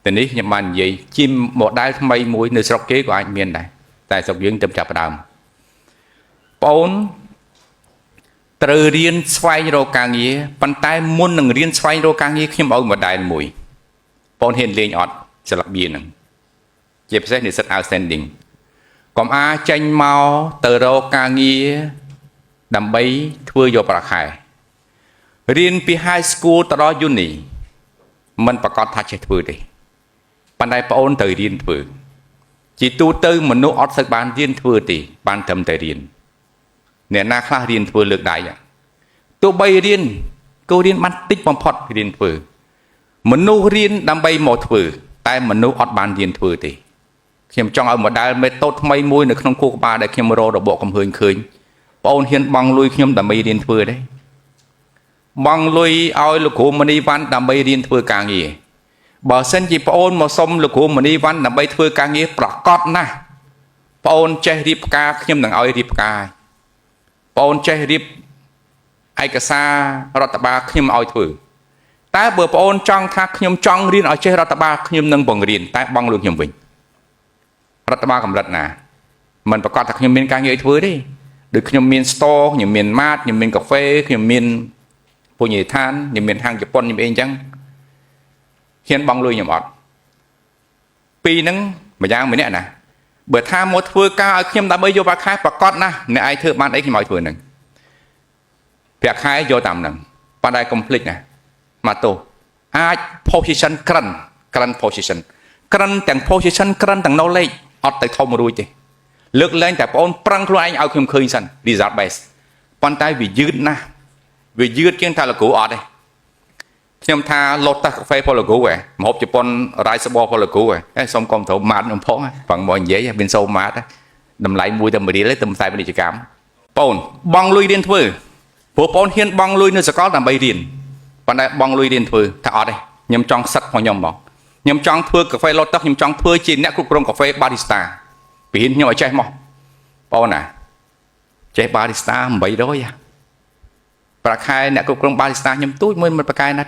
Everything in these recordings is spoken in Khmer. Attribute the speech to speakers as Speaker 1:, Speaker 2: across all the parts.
Speaker 1: តែនេះខ្ញុំបាននិយាយជា model ថ្មីមួយនៅស្រុកគេក៏អាចមានដែរតែស្រុកយើងទៅចាប់ផ្ដើមបងអូនត្រូវរៀនស្វែងរកការងារប៉ុន្តែមុននឹងរៀនស្វែងរកការងារខ្ញុំឲ្យ model មួយបងហ៊ានលេងអត់ស្លឹកបៀហ្នឹងជាពិសេសនិស្សិត outstanding កុំអាចេញមកទៅរកការងារដើម្បីធ្វើយកប្រាក់ខែរៀនពី high school ទៅដល់ uni មិនប្រកាសថាចេះធ្វើទេប៉ុន្តែប្អូនត្រូវរៀនធ្វើជាទូទៅមនុស្សអត់សូវបានរៀនធ្វើទេបានត្រឹមតែរៀនអ្នកណាខ្លះរៀនធ្វើលើកដៃទោះបីរៀនក៏រៀនបានតិចបំផុតរៀនធ្វើមនុស្សរៀនដើម្បីមកធ្វើតែមនុស្សអត់បានរៀនធ្វើទេខ្ញុំចង់ឲ្យ model method ថ្មីមួយនៅក្នុងខួរក្បាលដែលខ្ញុំរករបកកំហើញឃើញបងអូនហ៊ានបង់លុយខ្ញុំដើម្បីរៀនធ្វើទេបង់លុយឲ្យលោកគ្រូមនីវ៉ាន់ដើម្បីរៀនធ្វើការងារបើសិនជាប្អូនមកសុំលោកគ្រូមនីវ៉ាន់ដើម្បីធ្វើការងារប្រកបណាស់ប្អូនចេះរៀបផ្កាខ្ញុំនឹងឲ្យរៀបផ្កាប្អូនចេះរៀបឯកសាររដ្ឋបាលខ្ញុំឲ្យធ្វើតែបើប្អូនចង់ថាខ្ញុំចង់រៀនឲ្យចេះរដ្ឋបាលខ្ញុំនឹងបង្រៀនតែបង់លុយខ្ញុំវិញរដ្ឋបាលកម្រិតណាមិនប្រកាសថាខ្ញុំមានការងារឲ្យធ្វើទេដូចខ្ញុំមាន store ខ្ញុំមាន mart ខ្ញុំមានកាហ្វេខ្ញុំមានភោជនីយដ្ឋានខ្ញុំមានហាងជប៉ុនខ្ញុំអីអញ្ចឹងហ៊ានបង់លុយខ្ញុំអត់ពីរហ្នឹងម្យ៉ាងម្នាក់ណាបើថាមកធ្វើការឲ្យខ្ញុំដើម្បីយកប្រាក់ខែប្រកាសណាស់អ្នកឯងធ្វើបានអីខ្ញុំឲ្យធ្វើហ្នឹងប្រាក់ខែយកតាមហ្នឹងប៉ុន្តែកុំភ្លេចណាមកទោសអាច position ក្រិនក្រិន position ក្រិនទាំង position ក្រិនទាំង knowledge អត់ទៅធំរួចទេលើកលែងតែបងអូនប្រឹងខ្លួនឯងឲ្យខ្ញុំឃើញសិន result base ប៉ុន្តែវាយឺតណាស់វាយឺតជាងថាលោកគ្រូអត់ទេខ្ញុំថា Lotus Cafe ផលលោកគ្រូហ៎ម្ហូបជប៉ុន Rice Ball ផលលោកគ្រូហ៎អេសុំកុំត្រូវម៉ាតខ្ញុំផងប្រងមកនិយាយមានសូម៉ាតតម្លៃមួយតែ1រៀលទេទៅផ្សាយពាណិជ្ជកម្មបងបងលុយរៀនធ្វើព្រោះបងហ៊ានបងលុយនៅសាកលដើម្បីរៀនប៉ុន្តែបងលុយរៀនធ្វើថាអត់ទេខ្ញុំចង់សិតរបស់ខ្ញុំហ្មងខ្ញុំចង់ធ្វើកាហ្វេ Lotus ខ្ញុំចង់ធ្វើជាអ្នកគ្រប់គ្រងកាហ្វេ barista ពីរៀនខ្ញុំឲ្យចេះមកបងណាចេះ barista 800ហ៎ប្រាក់ខែអ្នកគ្រប់គ្រង barista ខ្ញុំទូចមួយមិនប្រកែណាស់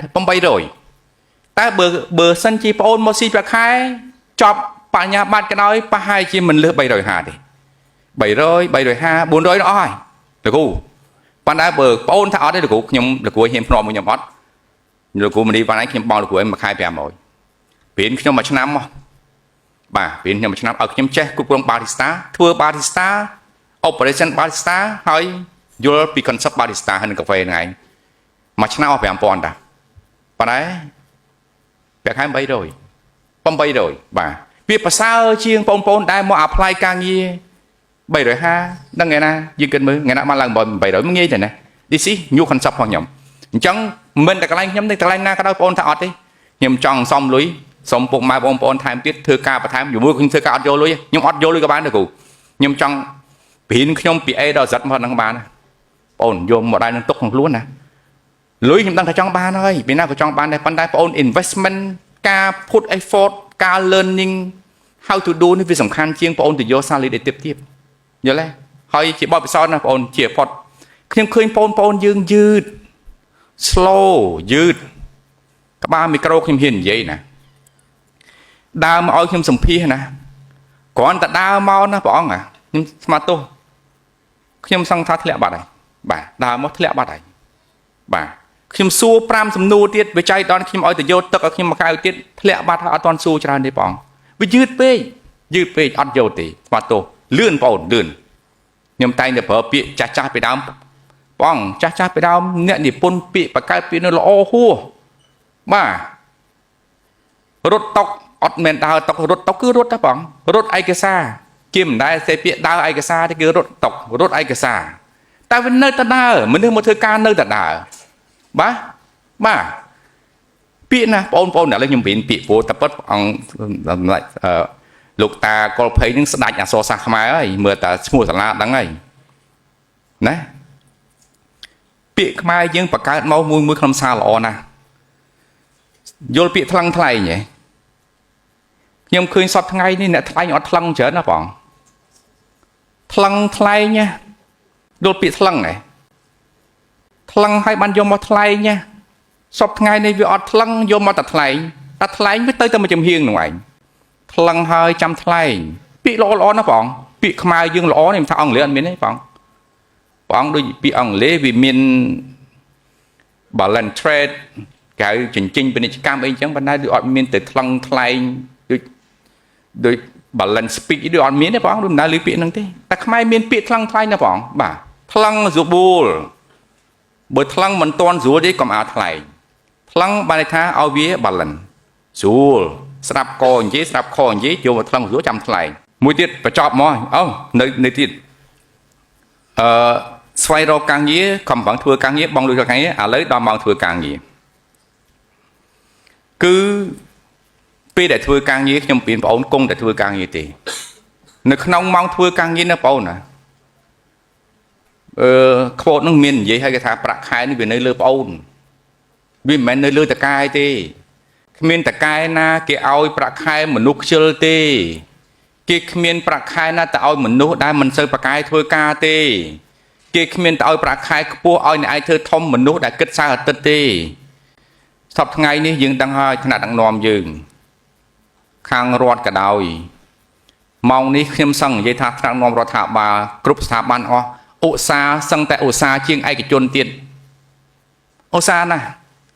Speaker 1: 800តែបើបើសិនជាប្អូនមកស៊ីប្រាក់ខែចប់បញ្ញាបត្រក៏ដោយប្រហែលជាមិនលើស350ទេ300 350 400អស់ហើយលោកគ្រូប៉ុន្តែបើប្អូនថាអត់ទេលោកគ្រូខ្ញុំលោកគ្រូហ៊ានភ្នាល់មួយខ្ញុំអត់លោកគ្រូមនីវ៉ាន់ឯងខ្ញុំបងលោកគ្រូឯងមួយខែ500ព្រៀនខ្ញុំមួយឆ្នាំមកបាទព្រៀនខ្ញុំមួយឆ្នាំឲ្យខ្ញុំចេះគ្រប់គ្រង barista ធ្វើ barista operation barista ហើយយល់ពី concept barista ហើយនឹងកាហ្វេហ្នឹងឯងមួយឆ្នាំអស់5000តាប៉ុន្តែប្រាក់ខែ800 800បាទវាប្រសើរជាងបងប្អូនដែលមក apply ការងារ350ដឹងថ្ងៃណាយើងគិតមើលថ្ងៃណាបានឡើង800មិនងាយទេណា This is new concept របស់ខ្ញុំអញ្ចឹងមិនតែកន្លែងខ្ញុំទេកន្លែងណាក៏ដោយបងប្អូនថាអត់ទេខ្ញុំចង់សំលុយសុំពុកម៉ែបងប្អូនថែមទៀតធ្វើការបន្ថែមជាមួយខ្ញុំធ្វើការអត់យកលុយខ្ញុំអត់យកលុយក៏បានដែរគ្រូខ្ញុំចង់ព្រៀនខ្ញុំពី A ដល់ Z មកហ្នឹងបានបងអូនយកមកដែរនឹងទុកក្នុងខ្លួនណាលុយខ្ញុំដឹងថាចង់បានហើយពីណាក៏ចង់បានដែរប៉ុន្តែបងអូន investment ការ put effort ការ learning how to do នេះវាសំខាន់ជាងបងអូនទៅយក salary ដែលទៀតទៀតយល់ទេហើយជាបទពិសោធន៍ណាបងអូនជាផុតខ្ញុំឃើញបងប្អូនយើងយឺត slow យឺតក្បាលមីក្រូខ្ញុំហ៊ាននិយាយណាដើរមកឲ្យខ្ញុំសម្ភាសណាគ្រាន់តែដើរមកណាព្រះអង្គខ្ញុំស្មាទោសខ្ញុំសង្ឃថាធ្លាក់បាត់ហើយបាទដើរមកធ្លាក់បាត់ហើយបាទខ្ញុំសួរ5សំណួរទៀតវិច័យដល់ខ្ញុំឲ្យទៅយកទឹកឲ្យខ្ញុំមកកៅទៀតធ្លាក់បាត់ហើយអត់ទាន់សួរច្រើនទេព្រះអង្គវាយឺតពេកយឺតពេកអត់យកទេស្មាទោសលឿនបងអូនលឿនខ្ញុំតែងតែប្រើពាក្យចាស់ចាស់ពីដើមបងចាស់ចាស់ពីដើមអ្នកនិពន្ធពាក្យបកកើតពាក្យនោះល្អហួសបាទរត់តុកអត់មែនដើរតុករត់តុកគឺរត់តែបងរត់ឯកសារគេមិនដែលសេពាក្យដើរឯកសារទេគឺរត់តុករត់ឯកសារតែវានៅតែដើរមនុស្សមកធ្វើការនៅតែដើរបាទបាទពាក្យណាបងប្អូនឥឡូវខ្ញុំរៀនពាក្យព្រោះតែពិតអង្គលោកតាកុលភ័យនឹងស្ដាច់អក្សរសាស្ត្រខ្មែរហើយមើលតែឈ្មោះសាលាដឹងហើយណាពាក្យខ្មែរយើងបង្កើតមកមួយមួយក្នុងសារល្អណាស់យល់ពាក្យថ្លឹងថ្លែងហ៎ខ្ញុំឃើញសពថ្ងៃនេះអ្នកថ្លែងអត់ថ្លឹងច្រើនណាបងថ្លឹងថ្លែងណាយល់ពាក្យថ្លឹងហ៎ថ្លឹងឲ្យបានយកមកថ្លែងណាសពថ្ងៃនេះវាអត់ថ្លឹងយកមកតែថ្លែង តែថ្លែងវាទៅតែមួយចំហៀងនោះឯងថ្លឹងហើយចាំថ្លែងពាក្យល្អល្អណាស់បងពាក្យខ្មែរយើងល្អនេះមិនថាអង់គ្លេសអត់មានទេបងបងដូចពាក្យអង់គ្លេសវាមាន balance trade គេហៅចិញ្ចេញពាណិជ្ជកម្មអីចឹងប៉ុន្តែដូចអត់មានទៅថ្លឹងថ្លែងដូចដូច balance speech ដូចអត់មានទេបងដូចមិនដែលឮពាក្យហ្នឹងទេតែខ្មែរមានពាក្យថ្លឹងថ្លែងណាបងបាទថ្លឹងស្រួលបើថ្លឹងមិនទាន់ស្រួលទេកុំអាថ្លែងថ្លឹងបានន័យថាឲ្យវា balance ស្រួលស្ដាប់កនិយាយស្ដាប់ខនិយាយយកមកថ្លឹងស្រួលចាំថ្លែងមួយទៀតបញ្ចប់មកអូនៅនៅទៀតអឺស្វែងរកការងារខំប្រឹងធ្វើការងារបងលុយការងារឥឡូវដល់ម៉ោងធ្វើការងារគឺពេលដែលធ្វើការងារខ្ញុំពៀនបងអូនគង់តែធ្វើការងារទេនៅក្នុងម៉ោងធ្វើការងារណាបងអូនណាអឺខ្វតនឹងមាននិយាយឲ្យគេថាប្រាក់ខែនេះវានៅលើបងអូនវាមិនមែននៅលើតកែទេគ្មានតកែណាគេឲ្យប្រាក់ខែមនុស្សខ្ជិលទេគេគ្មានប្រាក់ខែណាទៅឲ្យមនុស្សដែលមិនសូវប្រកែធ្វើការទេគេគ្មានទៅឲ្យប្រាក់ខែខ្ពស់ឲ្យអ្នកឯងធ្វើធំមនុស្សដែលគិតសៅអាទិត្យទេសប្តាហ៍ថ្ងៃនេះយើងដឹងហើយថ្នាក់ដឹកនាំយើងខាងរដ្ឋក៏ដោយម៉ោងនេះខ្ញុំសឹងនិយាយថាថ្នាក់នាំរដ្ឋាភិបាលគ្រប់ស្ថាប័នអស់ឧស្សាហ៍សឹងតែឧស្សាហ៍ជាងឯកជនទៀតឧស្សាហ៍ណាស់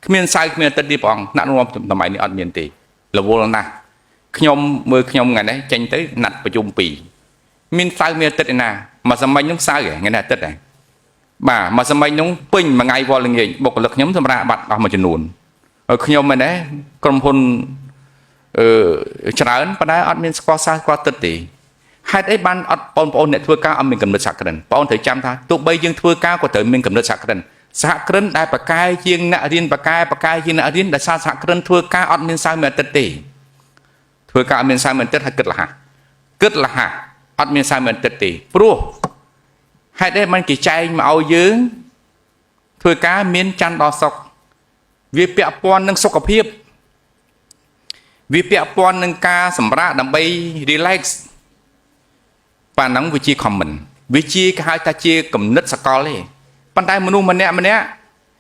Speaker 1: គ្មានសៅគ្មានអាទិត្យទេព្រះអង្គថ្នាក់នាំសម័យនេះអត់មានទេរវល់ណាស់ខ្ញុំមើលខ្ញុំថ្ងៃនេះចេញទៅណាត់ប្រជុំពីរមានសៅមានអាទិត្យឯណាមួយសម័យនោះសៅថ្ងៃនេះអាទិត្យឯងបាទមួយសម័យនោះពេញមួយថ្ងៃវល់ល្ងាចបុគ្គលិកខ្ញុំសម្រាប់បាត់អស់មួយចំនួនហើយខ្ញុំមែនទេក្រុមហ៊ុនអឺច្រើនប៉ុន្តែអត់មានស្គាល់សៅស្គាល់ទឹកទេហេតុអីបានអត់បងប្អូនអ្នកធ្វើការអត់មានកំណត់សហគ្រិនបងប្អូនត្រូវចាំថាទោះបីយើងធ្វើការក៏ត្រូវមានកំណត់សហគ្រិនសហគ្រិនដែលប្រកែជាងអ្នករៀនប្រកែប្រកែជាងអ្នករៀនដែលសារសហគ្រិនធ្វើការអត់មានសៅមានអាទិត្យទេធ្វើការអត់មានសៅមានអាទិត្យហើយគិតលះគិតលះអត់មានសៅមានអាទិត្យទេព្រោះហេតុអីបានគេចែងមកឲ្យយើងធ្វើការមានច័ន្ទដល់សុក្រវាពាក់ព័ន្ធនឹងសុខភាពវាពាក់ព័ន្ធនឹងការសម្រាកដើម្បី relax ប៉ាហ្នឹងវាជា common វាជាគេហៅថាជាគំនិតសកលទេប៉ុន្តែមនុស្សម្នាក់ម្នាក់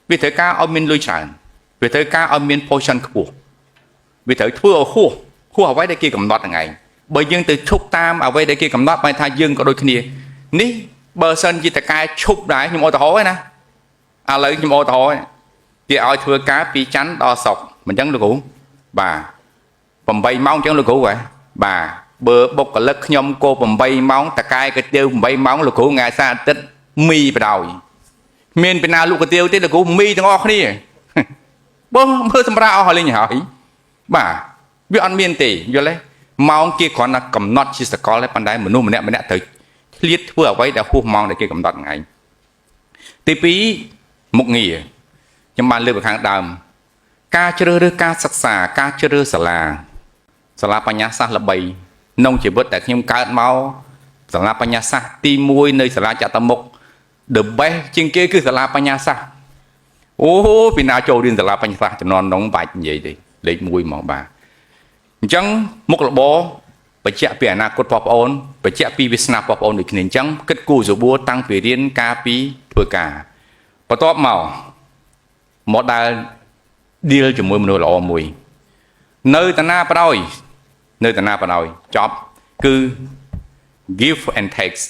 Speaker 1: វាត្រូវការឲ្យមានលុយច្រើនវាត្រូវការឲ្យមាន position ខ្ពស់វាត្រូវធ្វើឲ្យហួសហួសអ្វីដែលគេកំណត់ហ្នឹងឯងបើយើងទៅឈប់តាមអ្វីដែលគេកំណត់បែរថាយើងក៏ដូចគ្នានេះបើសិនជាតកែឈប់ដែរខ្ញុំឧទាហរណ៍ណាឥឡូវខ្ញុំឧទាហរណ៍គេឲ្យធ្វើការពីច័ន្ទដល់សុក្រមិនចឹងលោកគ្រូបាទ8ម៉ោងចឹងលោកគ្រូហ៎បាទបើបុគ្គលិកខ្ញុំគោ8ម៉ោងតកែកាទៀវ8ម៉ោងលោកគ្រូថ្ងៃសៅរ៍អាទិត្យមីបដ ாய் មានពីណាលក់កាទៀវទេលោកគ្រូមីទាំងអស់គ្នាបើមើលសម្រាប់អស់ហើយលេងហើយបាទវាអត់មានទេយល់ទេម៉ោងគេគ្រាន់តែកំណត់ជាសកលទេប៉ុន្តែមនុស្សម្នាក់ម្នាក់ត្រូវឆ្លៀតធ្វើអ្វីដែលហួសម៉ោងដែលគេកំណត់ថ្ងៃទី2មុខងារខ្ញុំបានលើកពីខាងដើមការជ្រើសរើសការសិក្សាការជ្រើសរើសសាលាសាលាបញ្ញាសាស្ត្រល្បីក្នុងជីវិតដែលខ្ញុំកើតមកសាលាបញ្ញាសាស្ត្រទី1នៅសាលាចតុមុខ the best ជាងគេគឺសាលាបញ្ញាសាស្ត្រអូពីណាចូលរៀនសាលាបញ្ញាសាស្ត្រចំនួននោះបាច់និយាយទេលេខ1ហ្មងបាទអញ្ចឹងមុខរបរបញ្ជាក់ពីអនាគតបងប្អូនបញ្ជាក់ពីវាសនាបងប្អូនដូចគ្នាអញ្ចឹងគិតគូសបួរតាំងពីរៀនការពីធ្វើការបន្ទាប់មក model deal ជាមួយមនុស្សល្អមួយនៅតាណាបដ ாய் នៅតាណាបដ ாய் ចប់គឺ give and takes.